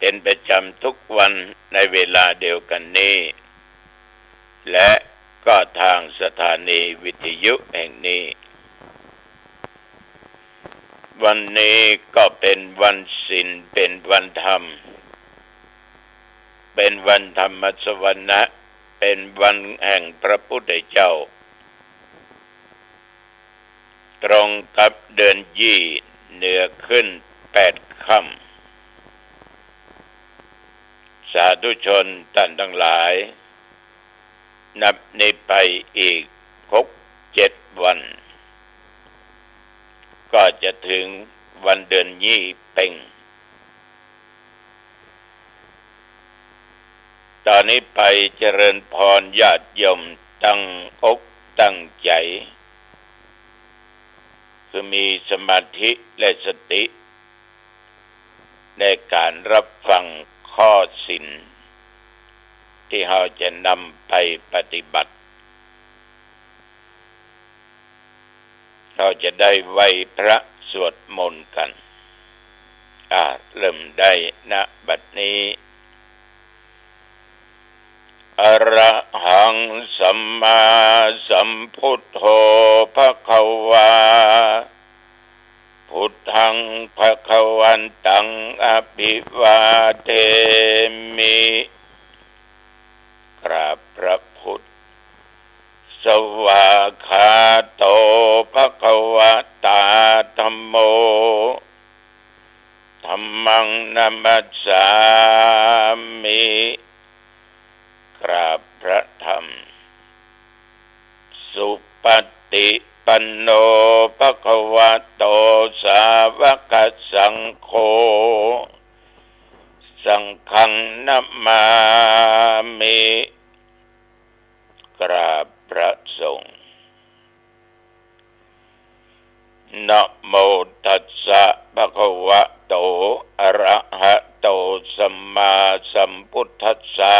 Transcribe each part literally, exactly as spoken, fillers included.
เป็นประจำทุกวันในเวลาเดียวกันนี้ และก็ทางสถานีวิทยุแห่งนี้ วันนี้ก็เป็นวันศีล เป็นวันธรรม เป็นวันธรรมสวนะ เป็นวันแห่งพระพุทธเจ้า ตรงกับเดือนยี่ เหนือขึ้นแปดค่ำ สาธุชนต้านตังหลาย นับนี้ไปอีกหกเจ็ดวัน ก็จะเถิงวันเดือนยี่เป่ง ต๋อนนี้ไปเจริญพรญาติโยมตั้งอกตั้งใจ๋ คือมีสมาธิและสติ ในก๋านรับฟังข้อศีล ตี้เฮาจะนำไปปฏิบัติ เฮาจะได้ไหว้พระสวดมนต์กั๋น อ่า เริ่มได้ ณ บัดนี้ อะระหัง สัมมาสัมพุทโธ ภะคะวา พุทธัง ภะคะวันตัง อะภิวาเทมิ กราบพระพุทธ สวากขาโต ภะคะวะตา ธัมโม ธัมมัง นะมัสสามิ กราบพระธรรม สุปฏิปันโน ภะคะวะโต สาวกสังโฆ สังฆัง นะมามิ กราบพระสงฆ์ นะโมตัสสะ ภะคะวะโต อะระหะโต สัมมาสัมพุทธัสสะ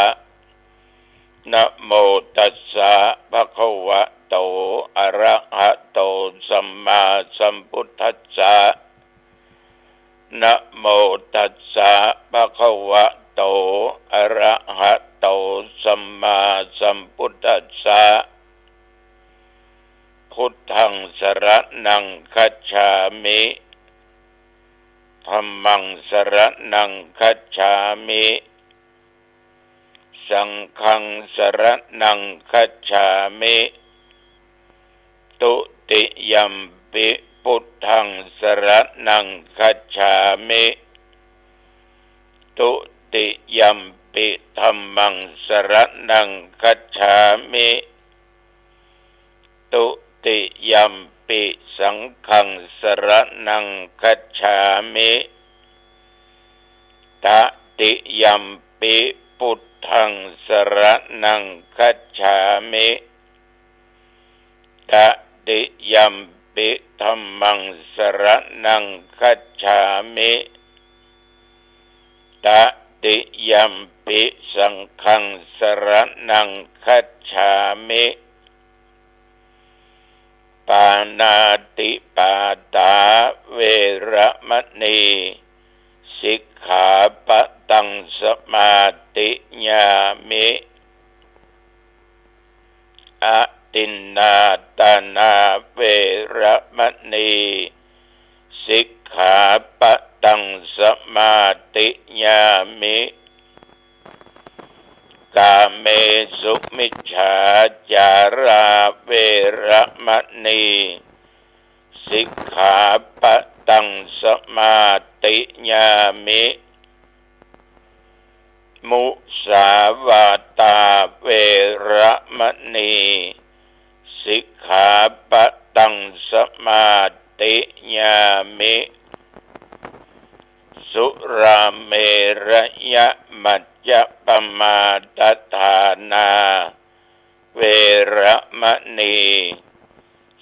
นะโมตัสสะ ภะคะวะโต อะระหะโต สัมมาสัมพุทธัสสะ นะโมตัสสะ ภะคะวะโต อะระหะโต สัมมาสัมพุทธัสสะ พุทธัง สะระณัง คัจฉามิ ธัมมัง สะระณัง คัจฉามิ สังฆัง สะระณัง คัจฉามิ ตุติยัมปิ พุทธัง สะระณัง คัจฉามิ ตุติยัมปิ ธัมมัง สะระณัง คัจฉามิ ตุติยัมปิ สังฆัง สะระณัง คัจฉามิ ตติยัมปิ พุทธัง สะระณัง คัจฉามิ ตติยัมปิ ธัมมัง สะระณัง คัจฉามิ ตติยัมปิ สังฆัง สะระณัง คัจฉามิ ปาณาติปาตา เวระมะนี สิกขาปะตัง สะมาธิยามิ อะทินนาทานา เวระมะนี สิกขาปะตัง สะมาธิยามิ กาเมสุมิจฉาจารา เวระมะนี สิกขาปะตัง สะมาธิยามิ มุสาวาตา เวระมะนี สิกขาปะตัง สะมาธิยามิ สุราเมระยะมัจจะปะมาทฐานา เวระมะนี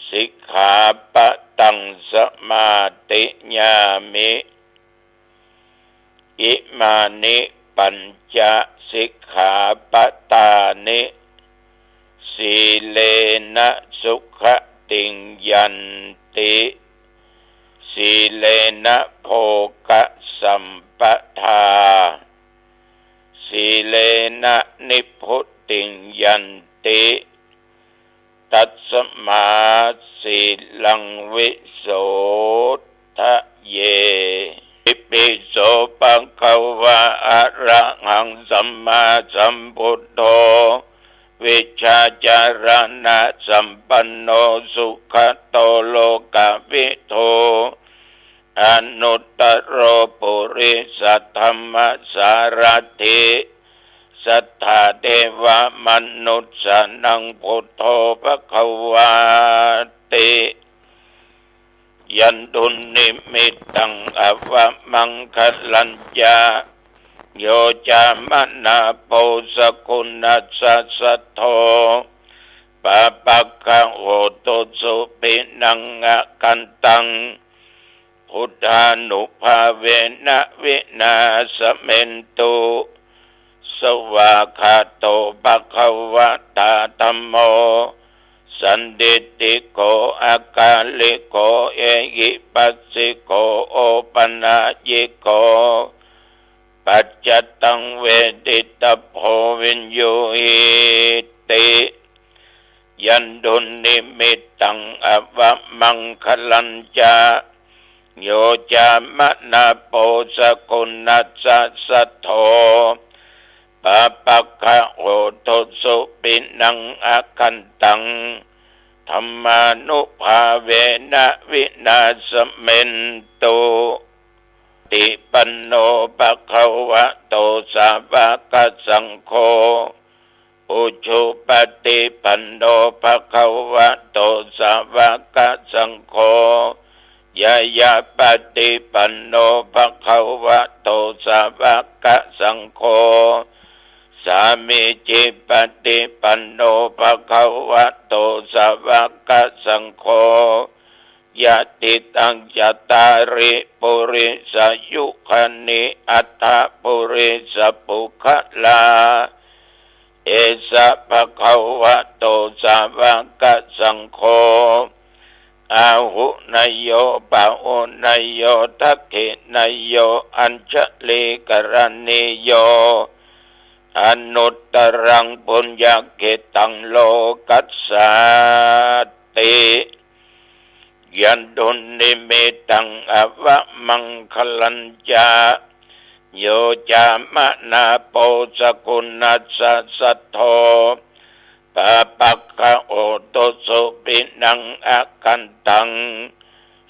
สิกขาปะตัง สะมาธิยามิ อิมานิปัญจะสิกขาปะตานิ สีเลนะสุขะติงยันติ สีเลนะโภคะสัมปะทา sīlena nibbutiṃ yanti, tasmā sīlaṃ visodhaye. Itipi so bhagavā arahaṃ sammāsambuddho, vijjācaraṇasampanno sugato lokavidū, anuttaro purisadammasārathi, satthā devamanussānaṃ buddho bhagavāti. Yandunnimittaṃ avamaṅgalañca, yo cāmanāpo sakuṇassa saddo, pāpaggaho dussupinaṃ akantaṃ, buddhānubhāvena vināsamentu. Svākkhāto bhagavatā dhammo, sandiṭṭhiko akāliko ehipassiko opanayiko, paccattaṃ veditabbo viññūhīti. Yandunnimittaṃ avamaṅgalañca, yo cāmanāpo sakuṇassa saddo, pāpaggaho dussupinaṃ akantaṃ, dhammānubhāvena vināsamentu. Supaṭipanno bhagavato sāvakasaṅgho, ujupaṭipanno bhagavato sāvakasaṅgho, ñāyapaṭipanno bhagavato sāvakasaṅgho, sāmīcipaṭipanno bhagavato sāvakasaṅgho, yadidaṃ cattāri purisayugāni aṭṭha purisapuggalā, esa bhagavato sāvakasaṅgho, āhuneyyo pāhuneyyo dakkhiṇeyyo añjalikaraṇīyo, anuttaraṃ puññakkhettaṃ lokassāti. Yandunnimittaṃ avamaṅgalañca, yo cāmanāpo sakuṇassa saddo, pāpaggaho dussupinaṃ akantaṃ,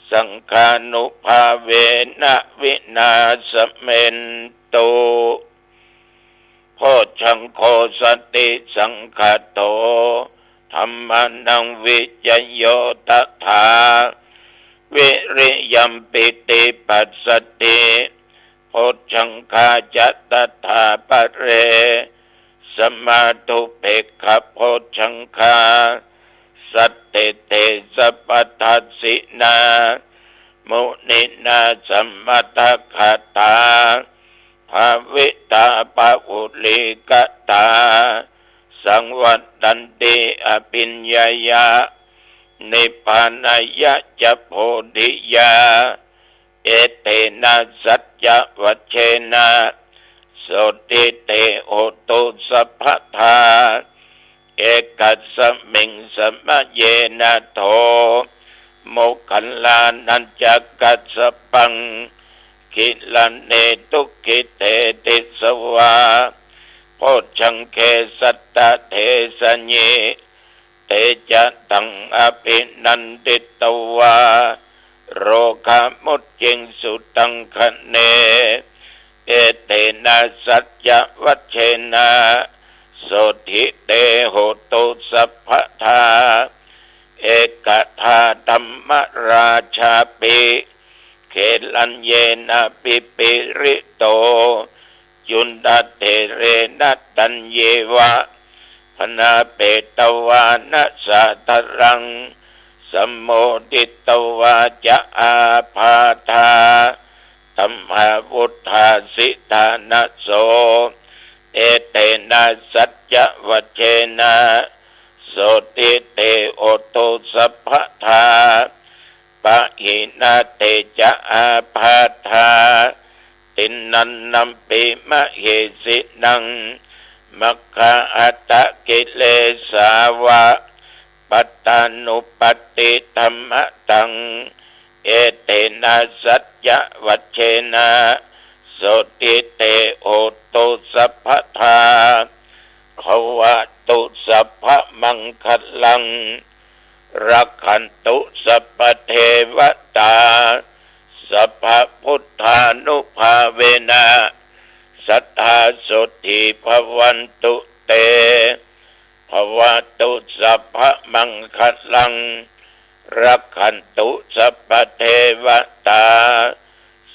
saṅghānubhāvena vināsamentu. Bojjhaṅgo satisaṅkhāto dhammānaṃ vicayo tathā, viriyampīti passaddhi bojjhaṅgā ca tathāpare, samādhupekkhabojjhaṅgā sattete sabbadassinā muninā sammadakkhātā bhāvitā bahulīkatā saṃvattanti abhiññāya nibbānāya ca bodhiyā. Etena saccavajjena sotthi te hotu sabbadā. Ekasmiṃ samaye nātho moggallānañca kassapaṃ gilāne dukkhite disvā bojjhaṅge satta desayi. Te ca taṃ abhinanditvā rogā mucciṃsu taṅkhaṇe. Etena saccavajjena sotthi te hotu sabbadā. Ekadā dhammarājāpi gelaññenābhipīḷito cundattherena taññeva bhaṇāpetvāna sādaraṃ sammoditvā ca ābādhā tamhā vuṭṭhāsi ṭhānaso. Etena saccavajjena sotthi te hotu sabbadā. Pahīnā te ca ābādhā ทินนันนัมปิมะเหสินัง มัคคาอัฏฐกิเลสาวะ ปัตตานุปัตติธัมมะตัง เอเตนะสัจจะวัจเจนะ โสตถิเตโหตุสัพพะทา ภะวะตุสัพพะมังคะลัง รักขันตุสัพพะเทวะตา สัพพะพุทธานุภาเวนะ สัตถาโสตถิภะวันตุเต ภะวะตุสัพพะมังคะลัง รักขันตุสัพพะเทวะตา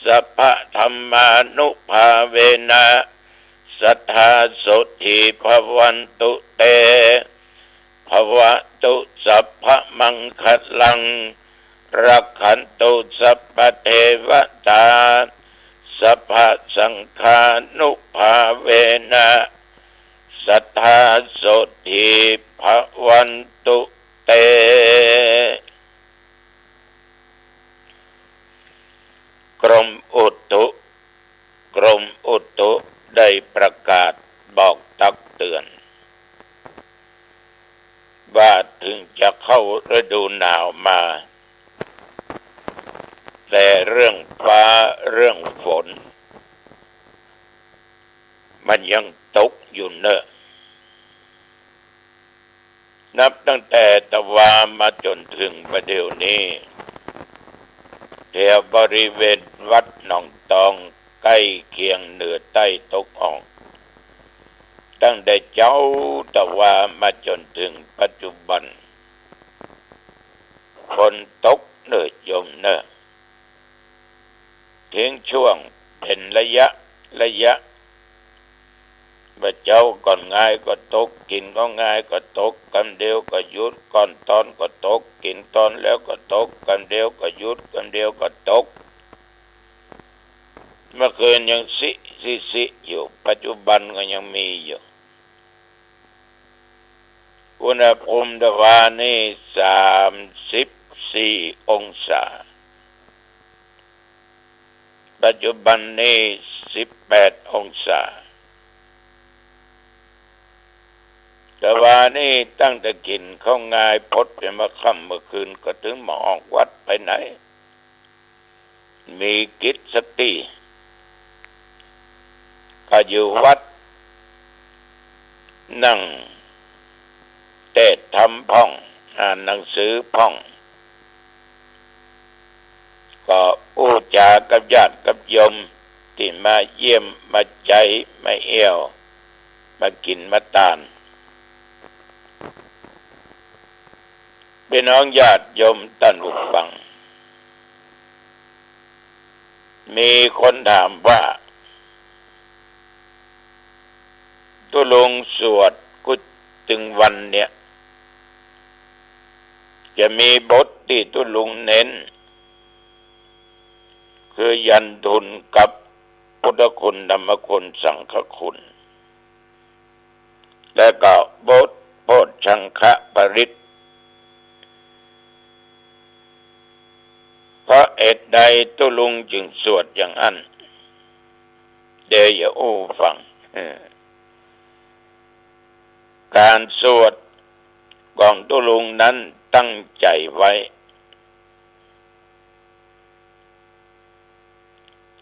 สัพพะธัมมานุภาเวนะ สัตถาโสตถิภะวันตุเต ภะวะตุสัพพะมังคะลัง รักขันตุสัพพะเทวะตา สัพพะสังฆานุภาเวนะ สัตถาโสตถิภะวันตุเต กรมอุตุ กรมอุตุได้ประกาศบอกตักเตือน ว่าถึงจะเข้าฤดูหนาวมา แต่เรื่องฟ้าเรื่องฝน มันยังตกอยู่เน่อ นับตั้งแต่ตะวามาจ๋นเถิงบ่าเดี่ยวนี้ แถวบริเวณวัดหนองตองใก้เคียงเหนือใต้ตะวันออก ตั้งแต่เจ๊าตะวามาจ๋นเถิงปัจจุบัน ฝนตกเน่อโยมเน่อ ทิ้งช่วงเป๋นระยะระยะ บ่าเจ๊าก่อนงายก็ตก กิ๋นข้าวงายก็ตก กำเดียวก็หยุด ก่อนตอนก็ตก กิ๋นตอนแล้วก็ตก กำเดียวก็หยุด กำเดียวก็ตก เมื่อคืนยังซิซิซิอยู่ ปัจจุบันก็ยังมีอยู่ อุณหภูมิตะวานี้สามสิบสี่องศา ปัจจุบันนี้สิบแปดองศา ตะวานี้ตั้งแต่กิ๋นข้าวงายพดเป๋นบ่าค่ำเมื่อคืนก็เถิงบ่ออกวัดไปไหน มีกิจสักตี้ ก็อยู่วัด นั่งเตศน์ธรรมพ่อง อ่านหนังสือพ่อง ก็อู้จ๋ากับญาติกับโยมตี้มาเยี่ยมมาใจ๊มาเอี่ยว มากิ๋นมาตาน ปี้น้องญาติโยมต้านผู้ฟัง มีคนถามว่า ตุ๊ลุงสวดกู้ตึงวันเนี่ย จะมีบทตี้ตุ๊ลุงเน้น คือยันทูลกับพุทธคุณ ธรรมคุณ สังฆคุณ และก็บทโพชฌังคปริตร เพราะเหตุใดตุ๊ลุงจึงสวดอย่างอั้น เดี๋ยวจะอู้ฟัง เออ ก๋านสวดของตุ๊ลุงนั้นตั้งใจ๋ไว้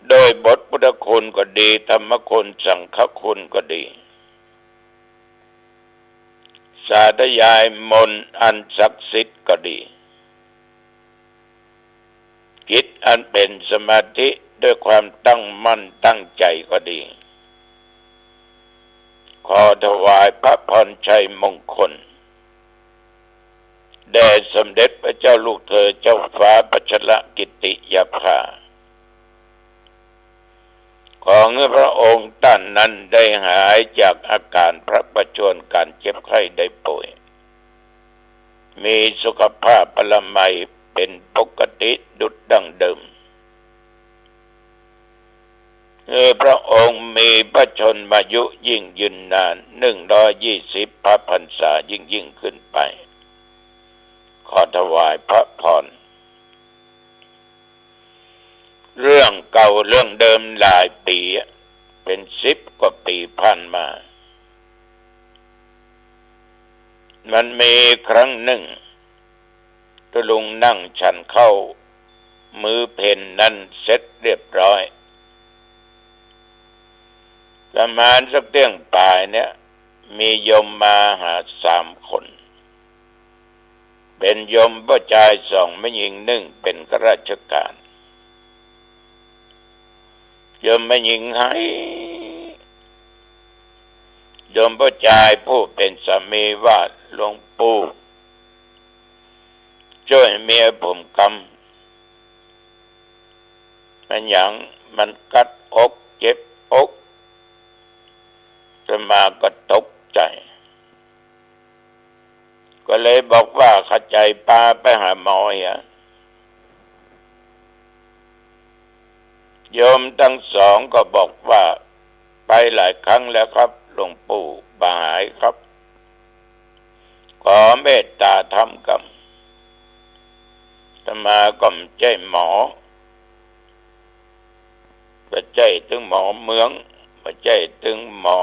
โดยบทพุทธคุณก็ดี ธรรมคุณ สังฆคุณก็ดี สาธยายมนต์อันศักดิ์สิทธิ์ก็ดี จิตอันเป๋นสมาธิด้วยความตั้งมั่นตั้งใจ๋ก็ดี ขอถวายพระพรชัยมงคล แด่สมเด็จพระเจ้าลูกเธอเจ้าฟ้าพัชรกิติยาภา ขอหื้อพระองค์ต้านนั้นได้หายจากอาก๋านพระประชวร ก๋านเจ็บไข้ได้ป่วย มีสุขภาพพลามัยเป๋นปกติดุจดั้งเดิม หื้อพระองค์มีพระชนมายุยิ่งยืนนาน หนึ่งร้อยยี่สิบพระพรรษายิ่งๆ ขึ้นไป ขอถวายพระพร เรื่องเก่าเรื่องเดิมหลายปีอะ เป๋นสิบกว่าปี๋ผ่านมา มันมีครั้งนึ่ง ตุ๊ลุงนั่งฉันข้าวมื้อเพลนั้นเสร็จเรียบร้อย ประมาณสักเตี้ยงป๋ายเนี่ย มีโยมมาหาสามคน เป๋นโยมป้อจายสอง แม่ญิงนึ่ง เป๋นข้าราชก๋าน โยมแม่ญิงไห้ โยมป้อจายผู้เป๋นสามีว่า หลวงปู่ จ้วยเมียผมกำ มันหยัง มันกัดอก เจ็บอก อาตมาก็ตกใจ๋ ก็เลยบอกว่า ข้าใจ๋ปาไปหาหมอเหีย โยมตังสองก็บอกว่า ไปหลายครั้งแล้วครับ หลวงปู่ บ่หายครับ ขอเมตตาธรรมกำ อาตมาก็บ่ใจ้หมอ บ่ใจ้ตึงหมอเมือง บ่ใจ้ตึงหมอ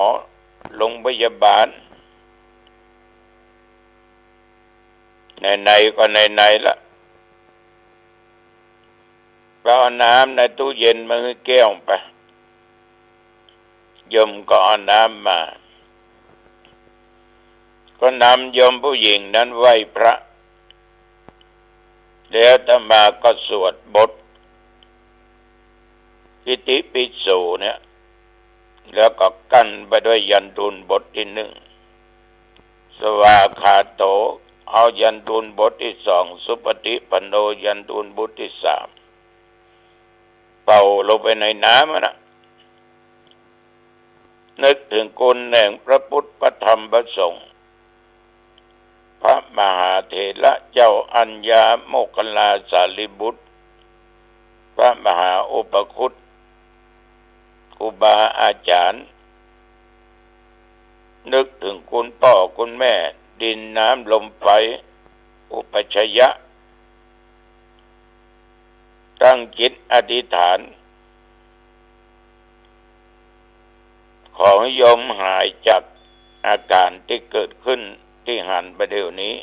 โรงพยาบาล ไหนๆ ก็ไหนๆ ละ ไปเอาน้ำในตู้เย็นมาหื้อแก้วไป โยมก็เอาน้ำมา ก็นำโยมผู้หญิงนั้นไหว้พระ แล้วอาตมาก็สวดบทอิติปิโสเนี่ย แล้วก็กั้นไปด้วยยันตูนบทที่หนึ่ง สวากขาโต เอายันตูนบทที่สอง สุปฏิปันโน ยันตูนบทที่สาม เป่าลงไปในน้ำอะนะ นึกเถิงคุณแห่งพระพุทธ พระธรรม พระสงฆ์ พระมหาเถระเจ้าอัญญา โมคคัลลา สารีบุตร พระมหาอุปคุต ครูบาอาจ๋ารย์ นึกเถิงคุณป้อคุณแม่ ดินน้ำลมไฟ อุปัชฌะ ตั้งจิตอธิษฐาน ขอโยมหายจากอาก๋ารตี้เกิดขึ้นตี้หันไปเดี๋ยวนี้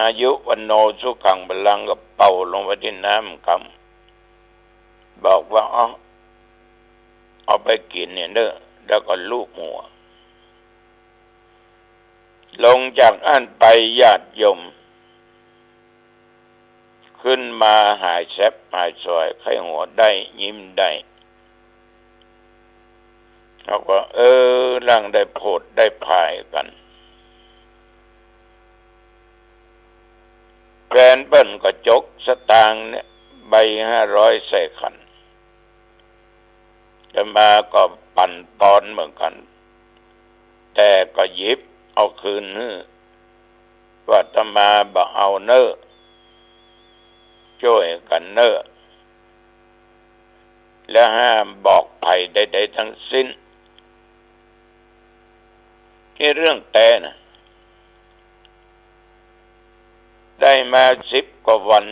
อายุ วัณโณ สุขัง พลัง ก็เป่าลงไปตี้น้ำกำ บอกว่า เอา เอาไปกิ๋นเนี่ยเน่อ แล้วก็ลูบหัว ลงจากอั้นไปญาติโยม ขึ้นมาหายแซบหายสอย ใค่หัวได้ ยิ้มได้ เขาก็ เออ หลังได้โผดได้ผายกั๋น แฟนเปิ้นก็จกสตางค์เนี่ย ใบห้าร้อยใส่ขัน อาตมาก็ปั๋นปอนเหมือนกั๋น แต่ก็หยิบเอาคืนหื้อ ว่าอาตมาบ่เอาเน่อ จ้วยกั๋นเน่อ และห้ามบอกใผใดๆ ตังสิ้น นี่เรื่องแต๊นะ ได้มาสิบกว่าวัน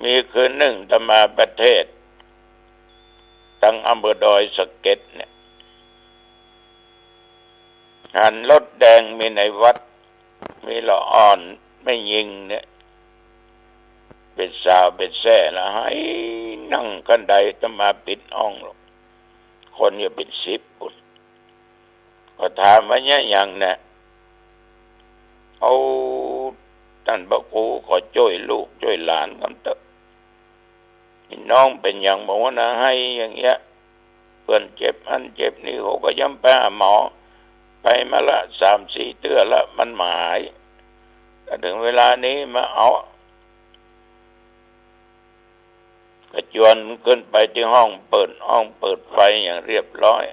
มีคืนนึ่งอาตมาไปเทศน์ ตังอำเภอดอยสะเก็ดเนี่ย หันรถแดงมีในวัด มีละอ่อนแม่ญิงเนี่ย เป๋นสาวเป๋นแส้ละ ไห้นั่งคันได อาตมาปิดอ้องลง คนอยู่เป๋นสิบปุ้น ก็ถามว่า เนี่ยหยังแน่ เอา ต้านพระครูขอจ้วยลูกจ้วยหลานกำเต๊อะ นี่น้องเป๋นหยังบ่หั้นนะ ไห้อย่างเงี้ย เปิ้นเจ็บอั้นเจ็บนี่ เขาก็ย้ำไปหาหมอ ไปมาละสามสี่เตื้อละ มันบ่หาย ก็เถิงเวลานี้มาเอา ก็จวนขึ้นไปตี้ห้อง เปิดห้องเปิดไฟอย่างเรียบร้อย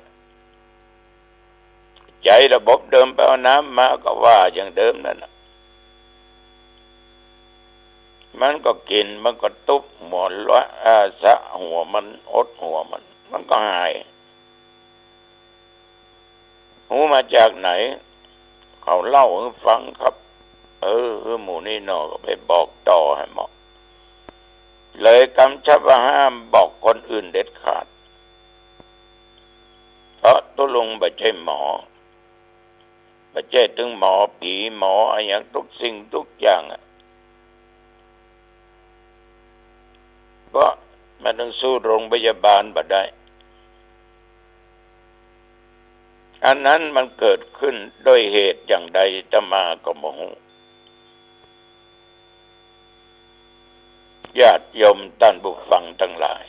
ใจ๊ระบบเดิม ไปเอาน้ำมาก็ว่าอย่างเดิมนั่นน่ะ มันก็กิ๋น มันก็ตุ๊บหัวละ อ่า สะหัวมัน อดหัวมัน มันก็หาย ฮู้มาจากไหน เขาเล่าหื้อฟังครับ เออ หื้อหมู่นี้หน่อ ก็ไปบอกต่อหื้อหมอ เลยกำชับว่าห้ามบอกคนอื่นเด็ดขาด เพราะตุ๊ลุงบ่ใจ้หมอ บ่ใจ้ตึงหมอผีหมออะหยัง ตุ๊กสิ่งตุ๊กอย่างอะ เพราะมันตึงสู้โรงพยาบาลบ่ได้ อันนั้นมันเกิดขึ้นด้วยเหตุอย่างใดอาตมาก็บ่ฮู้ ญาติโยมต้านผู้ฟังตังหลาย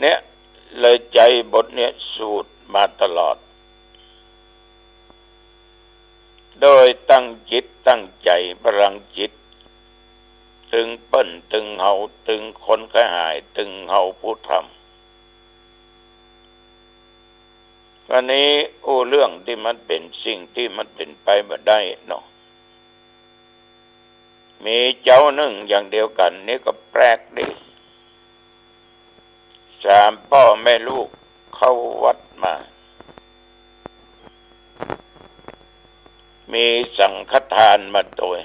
เนี่ย เลยใจ๊บทเนี่ยสูตรมาตลอด โดยตั้งจิตตั้งใจ๋ พลังจิต ตึงเปิ้น ตึงเฮา ตึงคนใค่หาย ตึงเฮาผู้ทำ วันนี้อู้เรื่องตี้มันเป๋นสิ่งตี้มันเป๋นไปบ่ได้เนาะ มีเจ้านึ่งอย่างเดียวกั๋นนี่ก็แปลกดี สามป้อแม่ลูกเข้าวัดมา มีสังฆทานมาตวย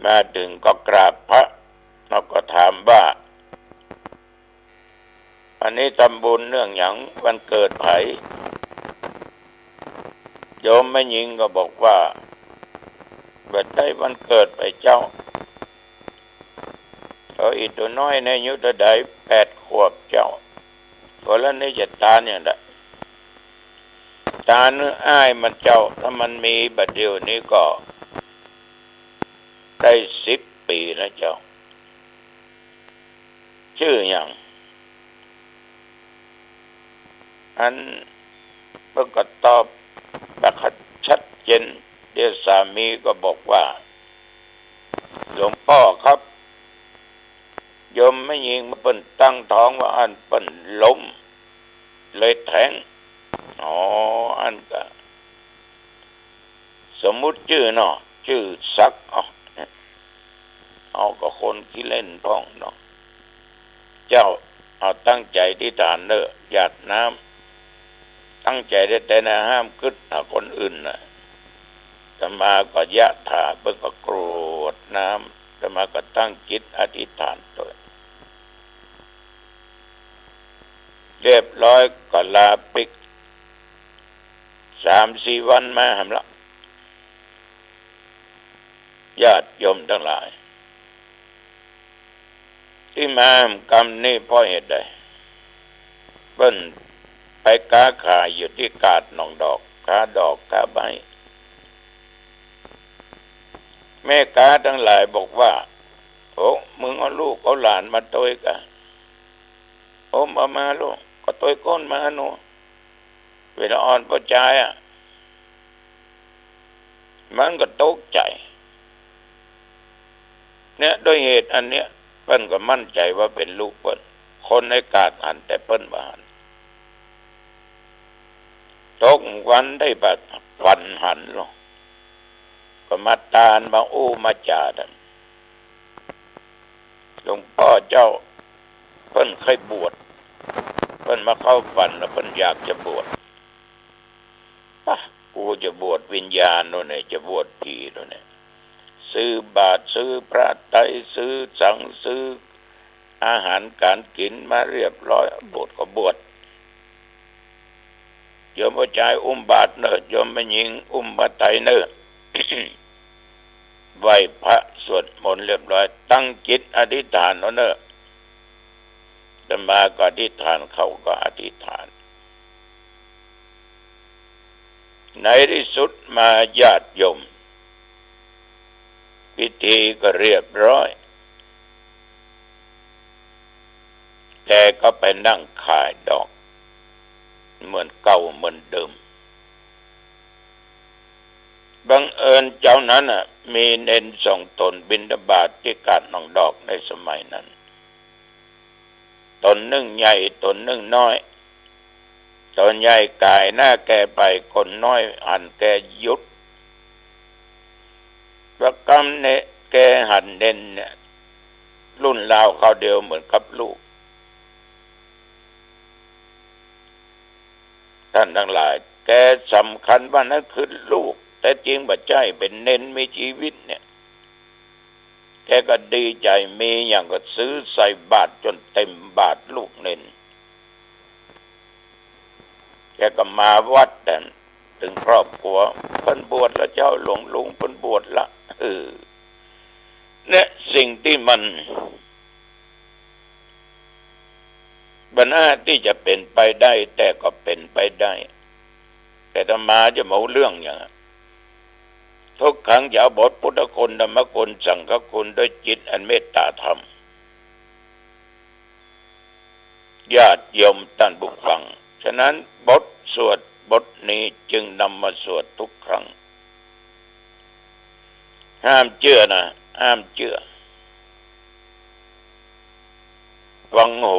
มาเถิงก็กราบพระ แล้วก็ถามว่า อันนี้ทำบุญเนื่องหยัง วันเกิดใผ โยมแม่ญิงก็บอกว่า บ่ใจ้วันเกิดใผเจ้า เออ อี่ตั๋วน้อยนี่อายุเต้าใด แปดขวบเจ้า ก็แล้วนี่จะตานอย่างใด ตานหื้ออ้ายมันเจ้า ถ้ามันมีบ่าเดี่ยวนี้ก็ได้สิบปี๋แล้วเจ้า จื้อหยัง อันเปิ้นก็ตอบบ่ชัดเจน เดี๋ยวสามีก็บอกว่า หลวงป้อครับ โยมแม่ญิงเปิ้นตั้งท้องว่าอั้นเปิ้นล้ม เลยแท้ง อ๋อ อั้นก็ สมมุติจื้อเนาะ จื้อศักดิ์ เอา เอาก็คนขี้เล่นพ่องเนาะ เจ้า เอาตั้งใจ๋อธิษฐานเน่อ หยาดน้ำ ตั้งใจ๋แต๊ๆ นะ ห้ามกึ๊ดหาคนอื่นนะ อาตมาก็ยะถา เปิ้นก็กรวดน้ำ อาตมาก็ตั้งจิตอธิษฐานตวย เรียบร้อยก็ลาปิ๊ก สามสี่วันมาหำละ ญาติโยมตังหลาย ตี้มาหำกำนี่เพราะเหตุใด เปิ้นไปก๊าขายอยู่ตี้กาดหนองดอก ก๊าดอกก๊าใบ้ แม่ก๊าตังหลายบอกว่า โอ้ มึงเอาลูกเอาหลานมาตวยก่ะ โอ้ บ่มาลูก ก็ตวยก้นมาหนู เวลาอ่อนป้อจายอะ มันก็ตกใจ๋ เนี่ย ด้วยเหตุอันเนี้ย เปิ้นก็มั่นใจ๋ว่าเป๋นลูกเปิ้น คนในกาดหัน แต่เปิ้นบ่หัน ตกวันได้บ่า ฝันหันลอ ก็มาตานมาอู้มาจ๋ากั๋น หลวงป้อเจ้า เปิ้นใค่บวช เปิ้นมาเข้าฝันแล้วเปิ้นอยากจะบวช ปะ กูจะบวชวิญญาณโน่นเนี่ย จะบวชผีโน่นเนี่ย ซื้อบาตร ซื้อพระไตร ซื้อสัง ซื้ออาหารก๋านกิ๋นมาเรียบร้อย บวชก็บวช โยมป้อจายอุ้มบาตรเน่อ โยมแม่ญิงอุ้มพระไตรเน่อ ไหว้พระสวดมนต์เรียบร้อย ตั้งจิตอธิษฐานเอาเน่อ อาตมาก็อธิษฐาน เขาก็อธิษฐาน ในตี้สุดมาญาติโยม พิธีก็เรียบร้อย แกก็ไปนั่งขายดอก เหมือนเก่าเหมือนเดิม บังเอิญเจ๊านั้นน่ะ มีเณรสองต๋นบิณฑบาตตี้กาดหนองดอกในสมัยนั้น ต๋นนึ่งใหญ่ ต๋นนึ่งน้อย ต๋นใหญ่ก๋ายหน้าแกไป คนน้อยหันแกหยุด ว่ากำเนี่ย แกหันเณรเนี่ย รุ่นราวคราวเดียวเหมือนกับลูก ต้านตังหลาย แกสำคัญว่านั้นคือลูก แต่จริงบ่ใจ้ เป๋นเณรมีจีวิตเนี่ย แกก็ดีใจ๋ มีหยังก็ซื้อใส่บาตรจ๋นเต๋มบาตรลูกเณร แกก็มาวัดแต่ ตึงครอบครัว เปิ้นบวชละเจ้า หลวงลุงเปิ้นบวชละ เออ เนี่ย สิ่งตี้มัน บ่น่าตี้จะเป๋นไปได้ แต่ก็เป๋นไปได้ แต่อาตมาจะมาเล่าเรื่องอย่าง ทุกครั้งจะเอาบทพุทธคุณ ธรรมคุณ สังฆคุณ ด้วยจิตอันเมตตาธรรม ญาติโยมต้านผู้ฟัง ฉะนั้นบทสวดบทนี้จึงนำมาสวดทุกครั้ง ห้ามเจื้อนะ ห้ามเจื้อ ฟังหู